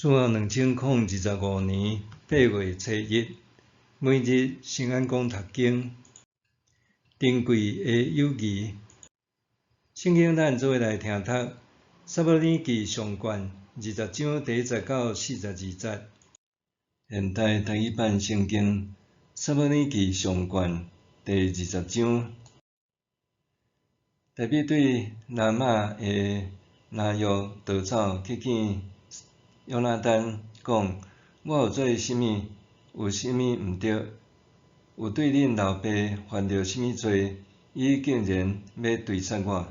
主後2025年8月初1，每日聖安講讀經，珍貴的友誼。聖經咱做伙來聽讀，撒母耳記上卷20章第1節到42節。現代台語版聖經，撒母耳記上卷第二十章。大衛對拉瑪的拿約逃走去見約拿單，講：我有做啥物？有啥物毋對？有對恁老爸犯著啥物罪？伊竟然欲追殺我。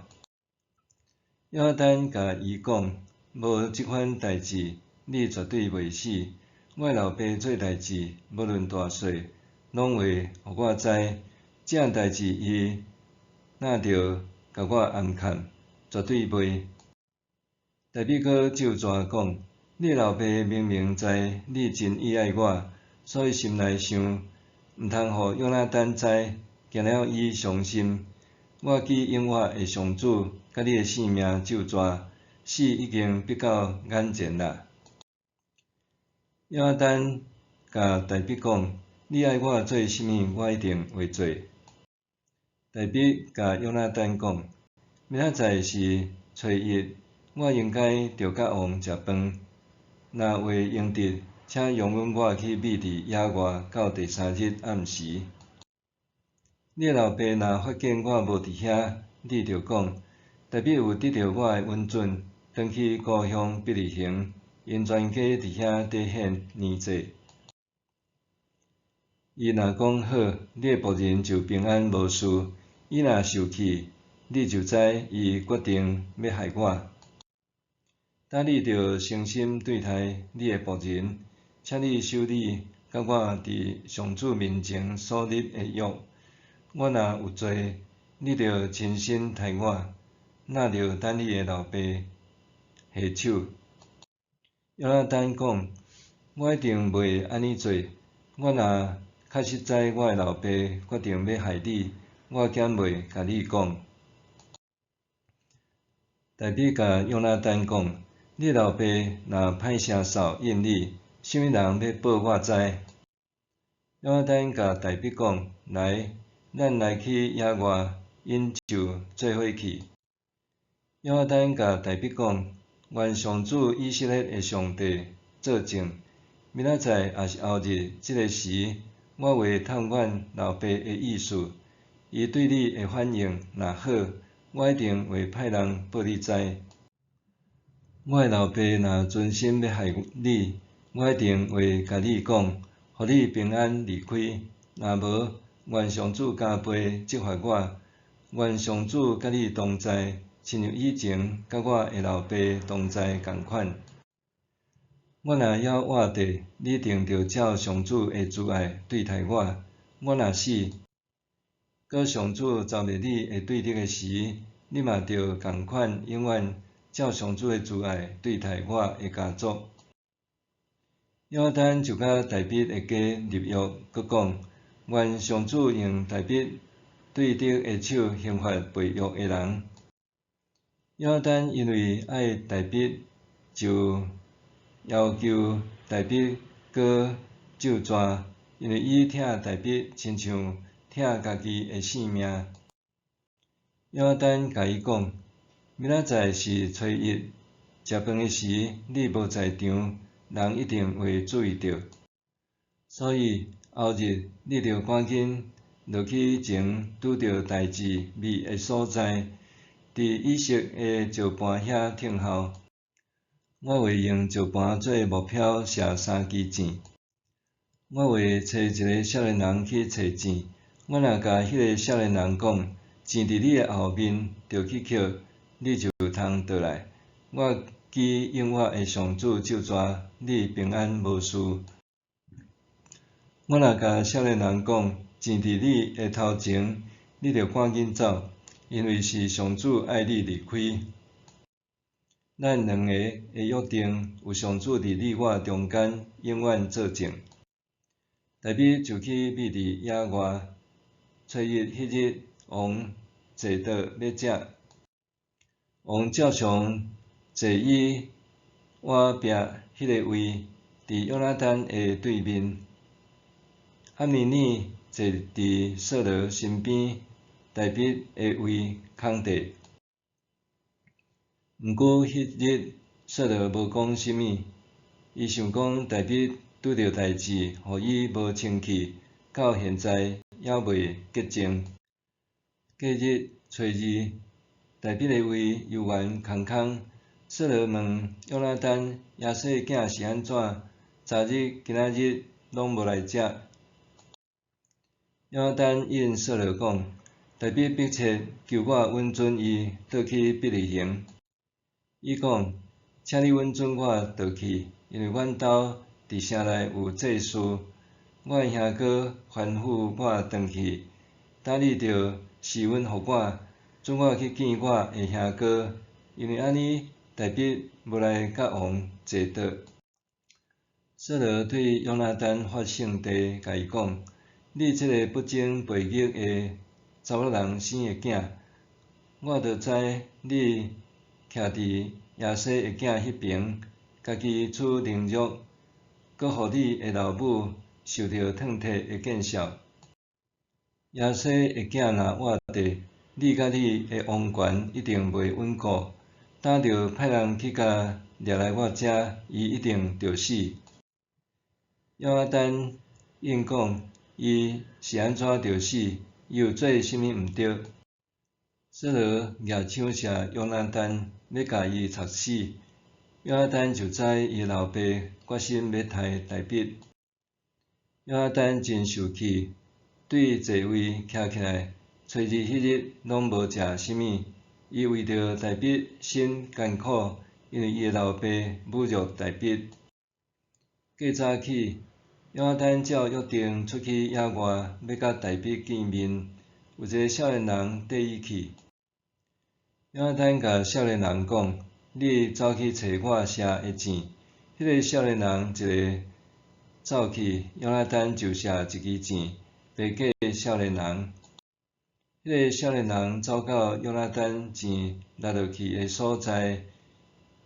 約拿單共伊講：無這款代誌，你絕對袂死。我老爸做代誌，無論大細，攏會予我知。這項代誌伊若著共我掩崁，絕對袂。大衛閣咒詛講：你老爸明明知你真意愛我，所以心內想，毋通予約拿單知，驚了伊傷心。我舉永活的上主佮你的性命咒詛，死已經逼到眼前啦。約拿單共大衛講：你愛我做啥物，我一定會做。大衛共約拿單講：明仔載是初一，我應該著佮王食飯。若話用得，請容許我去覕佇野外到第三日暗時。你的老爸若發現我無佇遐，你著講，大衛有得著我的允准，轉去故鄉伯利恆，𪜶全家佇遐咧獻年祭。伊若講好，你的僕人就平安無事；伊若受氣，你就知伊決定欲害我。今你著誠心對待你的僕人，請你守你佮我佇上主面前所立的約。我若有罪，你著親身刣我，若著等你的老爸下手。約拿單講：我一定袂按呢做。我若確實知我的老爸決定欲害你，我敢袂共你講？大衛共約拿單講：你老爸若派聲哨應你，啥物人欲報我知？約拿單共大衛講：來，咱來去野外飲酒做伙去。約拿單共大衛講：願上主以色列的上帝做證，明仔載抑是後日這个時，我會探阮老爸的意思。伊對你的反應若好，我一定會派人報你知。我的老爸若存心欲害你，我一定會共你講，予你平安離開。若無，願上主加倍責罰我。願上主佮你同在，親像以前佮我的老爸同在仝款。我若猶活著，你一定著照上主的慈愛對待我；我若死，閣上主召喚你會對得的時，你嘛著仝款永遠照上主的慈愛對待我的家族。約拿單就佮大衛的家立約，閣講：願上主用大衛對得的手刑罰背約的人。約拿單因為愛大衛，就要求大衛閣咒詛，因為伊疼大衛，親像疼家己的性命。約拿單共伊講：明仔載是初一，食飯的時你無在場，人一定會注意著。所以後日你著趕緊落去前拄著代誌覕的所在，佇以色的石盤遐等候。我會用石盤做目標射三支箭。我會揣一个少年人去揣箭。我若共彼个少年人講，箭佇你的後面，著去抾，你就通倒來。我舉永活的上主咒詛，你平安無事。我若共少年人講，箭佇你的頭前，你著趕緊走，因為是上主愛你離開。咱兩个的約定，有上主佇你我中間，永遠做證。大衛就去覕佇野外。初一彼日，王坐桌欲食，王照常坐伊倚壁彼个位，佇約拿單的對面。暗尼耳坐佇掃羅身邊，大衛的位空綴。毋過彼日掃羅無講啥物，伊想講大衛拄著代誌，予伊無清氣，到現在猶未潔淨。隔日初二，大衛的位猶原空空。掃羅問約拿單：耶西的囝是按怎？昨日、今仔日攏無來遮。約拿單應掃羅講：大衛迫切求我允准伊倒去伯利恆。伊講：請你允准我倒去，因為阮兜佇城內有祭事，我的兄哥吩咐我轉去，今你著施恩予我，准我去見我的兄哥，因為按呢，大衛無來佮王坐桌。掃羅對約拿單發性地，共伊講：你這个不忠背逆的查某人生的囝，我著知你徛佇耶西的囝彼爿，家己處凌辱，閣予你的老母受著痛徹的見笑。耶西的囝若活著，你佮你的王權一定袂穩固。今著派人去共掠來我遮，伊一定著死。約拿單應講：伊是按怎著死？伊有做啥物毋著？掃羅舉槍射約拿單，欲共伊插死。約拿單就知伊老爸決心欲刣大衛。約拿單真受氣，對座位徛起來，初二彼日攏無食啥物。伊為著大衛心艱苦，因為伊的老爸侮辱大衛。過早起，約拿單照約定出去野外，欲佮大衛見面。有一个少年人綴伊去。約拿單共少年人講：你走去揣我射的箭。彼个少年人一个走去，約拿單就射一支箭，白過少年人。彼个少年人走到約拿單箭落落去的所在，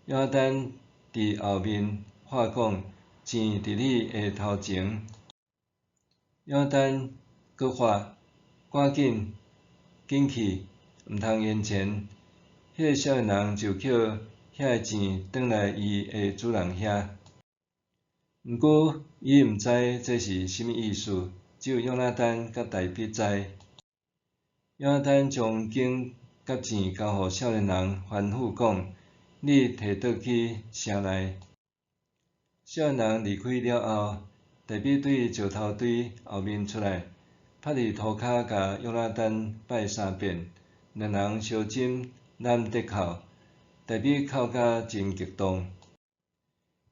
約拿單佇後面喊講：箭佇你的頭前。約拿單閣喊：趕緊，緊去，毋通延前。彼个少年人就抾彼个箭轉來伊的主人遐。毋過伊毋知這是啥物意思，只有約拿單佮大衛知。約拿單將弓佮箭交予少年人，吩咐講：你提轉去城內。少年人離開了後，大衛對石頭堆後面出來，趴佇塗跤共約拿單拜三遍，兩人相親攬得哭，大衛哭甲真激動。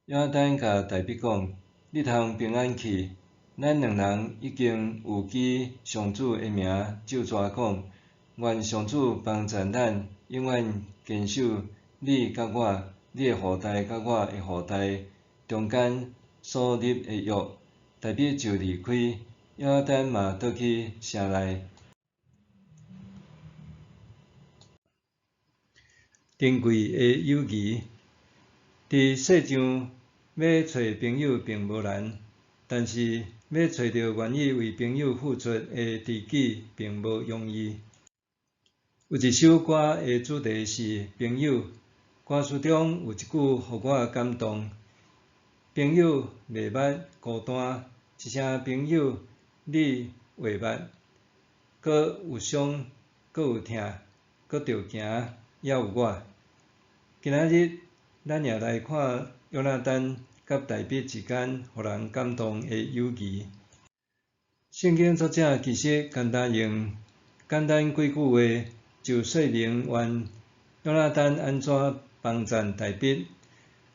約拿單共大衛講：你通平安去，咱兩人已經有舉上主的名咒詛講，願上主幫贊咱，永遠堅守你佮我、你的後代佮我的後代中間所立的約。大衛就離開，約拿單嘛倒去城內。珍貴的友誼，佇世上欲揣朋友並無難，但是欲揣著願意為朋友付出的知己並無容易。有一首歌的主題是朋友，歌詞中有一句予我感動：朋友袂捌孤單，一聲朋友你話捌，閣有傷，閣有疼，閣著行，猶有我。今仔日咱也來看約拿單佮大衛之間予人感動的友誼。聖經作者其實簡單用簡單幾句話就說明完約拿單按怎幫贊大衛，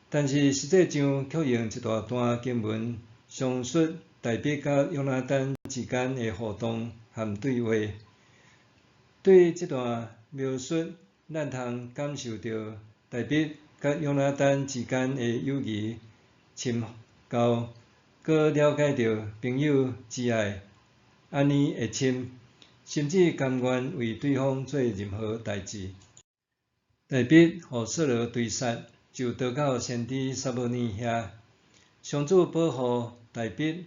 但是實際上卻用一大段經文詳述大衛佮約拿單之間的互動和對話。對這段描述，咱通感受著大衛佮約拿單之間的友誼深厚，閣了解著朋友之愛按呢會深，甚至甘願為對方做任何代誌。大衛予掃羅追殺，就逃到先知撒母耳遐。上主保護大衛，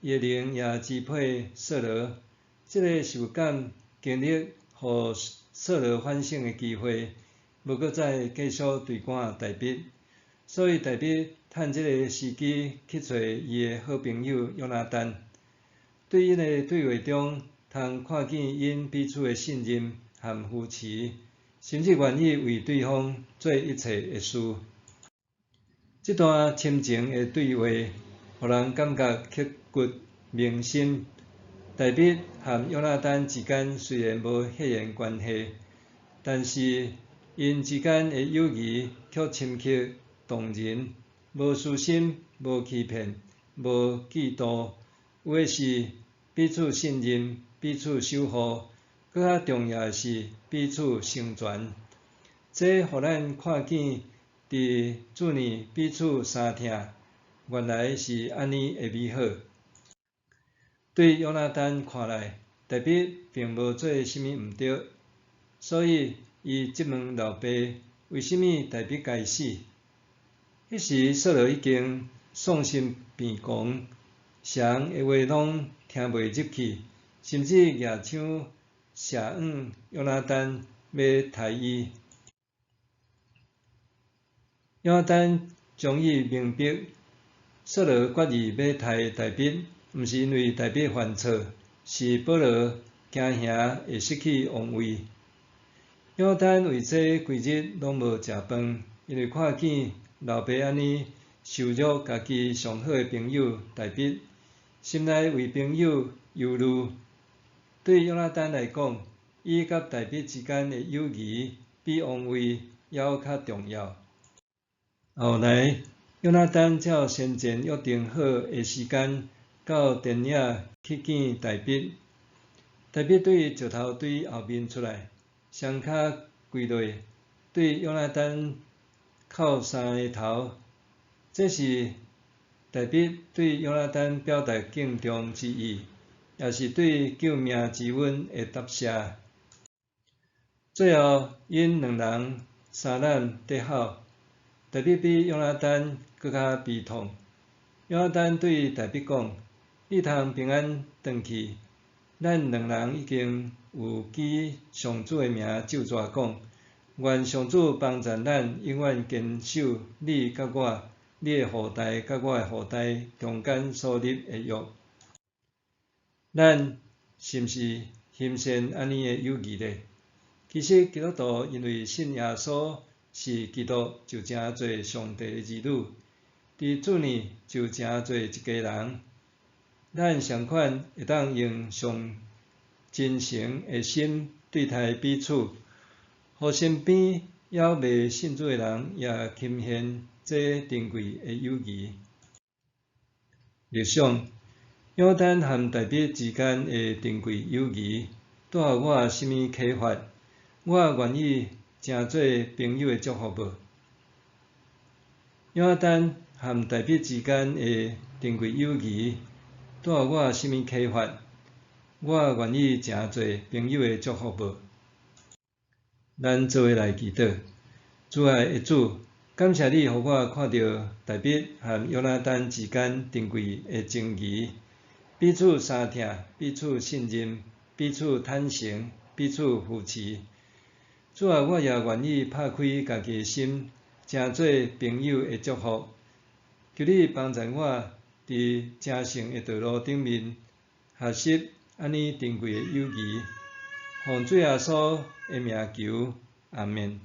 伊的靈也支配掃羅。這个受感經歷，予掃羅反省的機會，無閣再繼續追趕大衛。所以大衛趁這个時機去揣伊的好朋友約拿單。對𪜶的對話中，通看見𪜶彼此的信任和扶持，甚至願意為對方做一切的事。這段深情的對話，予人感覺刻骨銘心。大衛和約拿單之間雖然無血緣關係，但是𪜶之間的友誼卻深刻動人，無私心、無欺騙、無嫉妒，有的是彼此信任、彼此守護，閣較重要的是彼此成全。這予咱看見佇主內彼此相疼，原來是按呢的美好。對約拿單看來，大衛並無做啥物毋對，所以伊質問老爸為啥物大衛該死。彼時掃羅已經喪心病狂，啥人的話攏聽袂入去，甚至舉槍射向約拿單，欲刣伊。約拿單終於明白，掃羅決意欲刣大衛，毋是因為大衛犯錯，是保羅驚嚇會失去王位。約拿單為這規日攏無食飯，因為看見老爸按呢受辱家己上好的朋友大衛，心內為朋友憂慮。對約拿單來講，伊佮大衛之間的友誼比王位猶較重要。後來，約拿單照先前約定好的時間，到田野去見大衛。大衛對石頭堆後面出來，雙跤跪落，對約拿單叩三个頭。這是大衛對約拿單表達敬重之意，也是對救命之恩的答謝。最後，𪜶兩人相攬得好，大衛比約拿單閣較悲痛。約拿單對大衛講：你通平安轉去，咱兩人已經有舉上主的名咒詛講，願上主幫贊咱，永遠堅守你佮我、你的後代佮我的後代中間所立的約。咱是毋是欣羨按呢的友誼呢？其實基督徒因為信耶穌是基督，就成做上帝的兒女，佇主內就成做一家人。咱仝款會當用上真誠的心對待彼此，予身邊猶未信主的人也欽羨這珍貴的友誼。默想，約拿單和大衛之間的珍貴友誼，帶予我啥物啟發？我願意成做朋友的祝福無？約拿單和大衛之間的珍貴友誼，帶予我啥物啟發？我願意成做朋友的祝福無？咱做伙來祈禱，慈愛的主，感謝你予我看著大衛和約拿單之間珍貴的情誼，彼此相疼，彼此信任，彼此坦誠，彼此扶持。主啊，我也願意拍開家己的心，成做朋友的祝福。求你幫助我佇成聖的道路頂面學習按呢珍貴的友誼。奉主耶穌的名求，阿們。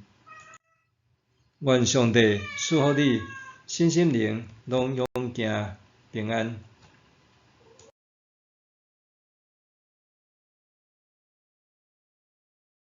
願上帝賜福你，身心靈攏勇健平安。